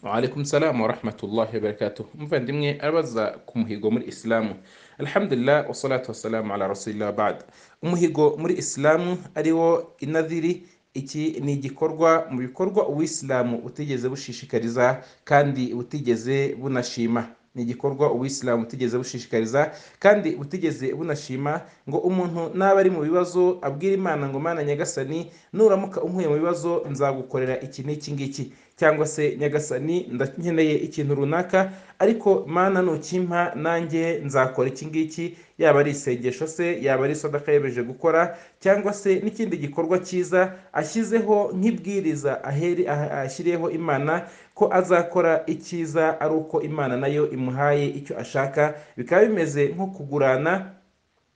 Waalaikum salam wa rahmatullahi wa barakatuh. Umuvandimwe arabaza ku muhigo muri Isilamu. Alhamdulillah wassalatu wassalamu ala rasulillah ba'd. Umuhigo muri Isilamu ariwo inadhiri, iki ni igikorwa mu bikorwa Uwisilamu utigeze bushishikariza kandi butigeze bunashima. Ni igikorwa Uwisilamu utigeze bushishikariza kandi butigeze bunashima, ngo umuntu naba ari mu bibazo abwira Imana ngo Mana Nyagasani, nuramuka unkuye mu bibazo nzagukorera iki n'iki ngiki, cyangwa se Nyagasani ndakeneye ikintu runaka, ariko Mana nukimpa nanjye nzakora iki ngiki, yaba ari isengesho se, yaba ari sadaka yemeje gukora, cyangwa se n'ikindi gikorwa cyiza ashyizeho nk'ibwiriza ashyiriyeho Imana ko azakora icyiza ari uko Imana nayo imuhaye icyo ashaka, bikaba bimeze nko kugurana.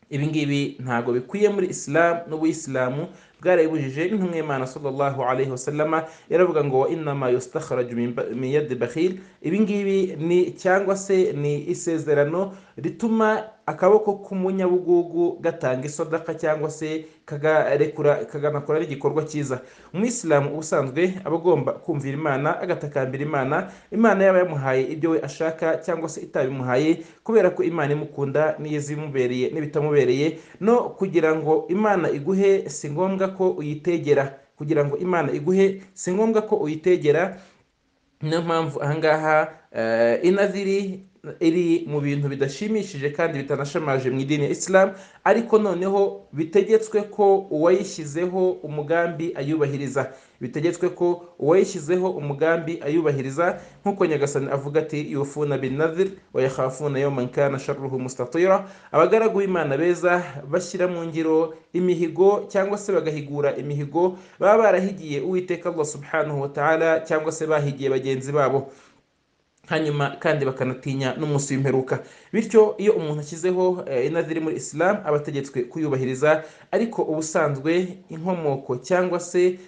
Ibi ngibi ntago bikwiye muri Islam, n'Ubuyisilamu bwarabibujije. N'intumwa y'Imana sallallahu alayhi wasallama yaravuga ngo innama yustakhraju min yadi bakhil. Ibi ngibi ni cyangwa se ni isezerano rituma akaboko k'umunyabugugu gatanga isodaka cyangwa se kagarekura kaganakora igikorwa cyiza. Umuyisilamu ubusanzwe aba agomba kumvira Imana, agatakambira Imana, Imana yaba yamuhaye ibyo we ashaka cyangwa se itabimuhaye, kubera ko Imana imukunda n'iyo imubereye n'ibitamubereye. No kugira ngo Imana iguhe si ngombwa ko uyitegera, kugira ngo Imana iguhe si ngombwa ko uyitegera. Niyo mpamvu ahangaha inadhiri iri mu bintu bidashimishije kandi bitanashamaje mu idini ya Islam, ariko noneho bitegetswe ko uwayishyizeho umugambi ayubahiriza. Bitegetswe ko uwayishyizeho umugambi ayubahiriza, nk'uko Nyagasani avuga ati yufuna bin nadhir wa yakhafuna yawman kana sharruhu mustatira. Abagaragu b'Imana beza bashyira mu ngiro imihigo cyangwa se bagahigura imihigo baba barahigiye Uwiteka Allah subhanahu wa ta'ala, cyangwa se bahigiye bagenzi babo, hanyuma kandi bakanatinya n'umunsi w'imperuka. Bityo iyo umuntu ashyizeho inadhiri muri Islam aba ategetswe kuyubahiriza, ariko ubusanzwe inkomoko cyangwa se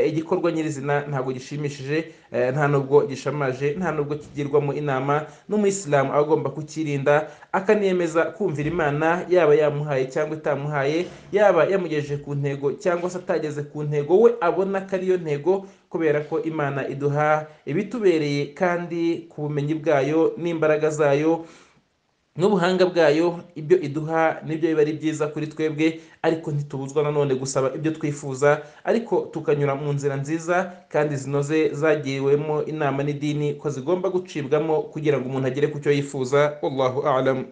igikorwa nyirizina ntabwo gishimishije, nta nubwo gishamaje, nta nubwo kigirwamo inama. N'umuyisilamu aba agomba kukirinda, akaniyemeza kumvira Imana, yaba yamuhaye cyangwa itamuhaye, yaba yamugejeje ku ntego cyangwa se atageze ku ntego we abona ko ariyo ntego, kubera ko Imana iduha ibitubereye kandi ku bumenyi bwayo n'imbaraga zayo n'ubuhanga bwayo, ibyo iduha nibyo biba ari byiza kuri twebwe, ariko ntitubuzwa nanone gusaba ibyo twifuza, ariko tukanyura mu nzira nziza kandi zinoze zagiriwemo inama n'idini ko zigomba gucibwamo kugira ngo umuntu agere ku cyo yifuza. Wallahu a'lam.